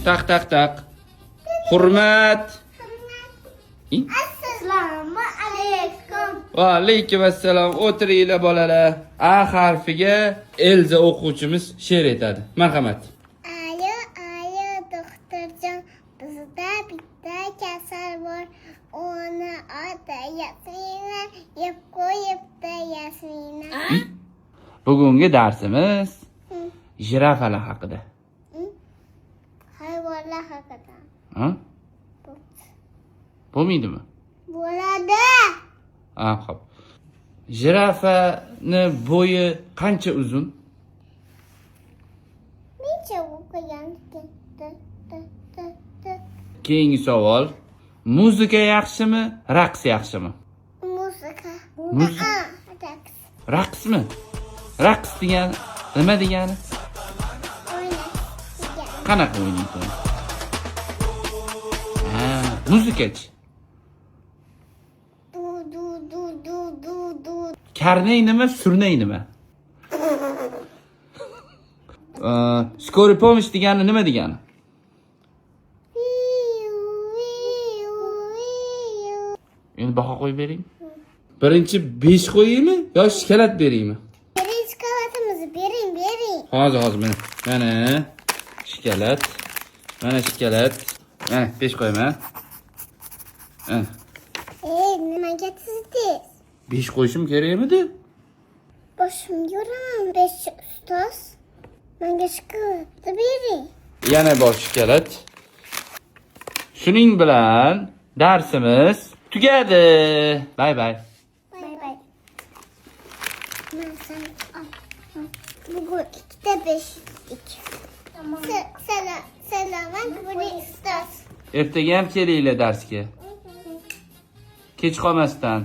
Taq taq taq. Hurmat. Assalomu alaykum. Va alaykum assalom. O'tiringlar, bolalar. A harfiga Elza o'quvchimiz she'r aytadi. Marhamat. Alo, alo, doktorjon. Bizda bitta kasal bor. Uni oti Yasmina, yeb qo'yibdi Yasmina. Bugungi darsimiz jirafalar haqida. Hayvonlar haqida. Ha? Bo'lmaydimi? Bo'ladi. Ha, xo'p. Jirafani bo'yi qancha uzun? Necha o'qigan? T, t, t, t, t. Keyingi savol. Muzika yaxshimi, raqs yaxshimi? Muzika. Ah, raqs. Raqsmi? Raqs degani nima degani? O'ynash degan. Qanaqa o'ynaysan? Ha, muzikachi? Du du du du du du. Karnay nima, surnay nima? Скорый помощь degani nima degani? Viu, viu, viu. Endi baho qo'yib bering. Birinchi 5 qo'yaymi yo shokolad beraymi? Bering shokoladimizni, bering, bering. Hozir, hozir, mana. Mana shokolad. Mana shokolad. Mana 5 qo'yaman. Ha. Ey, nimaga tizdingiz? 5 qo'yishim kerakmidi? Boshimga uraman besh, ustoz. Menga shokoladni bering. Yana bor shokolad. Shuning bilan darsimiz tugadi. Bye bye. Bye bye. Man sen al. Bugun ikkita beshlik. Salomat bo'ling, ustoz. Ertaga ham kelinglar darsga. Kech qolmasdan.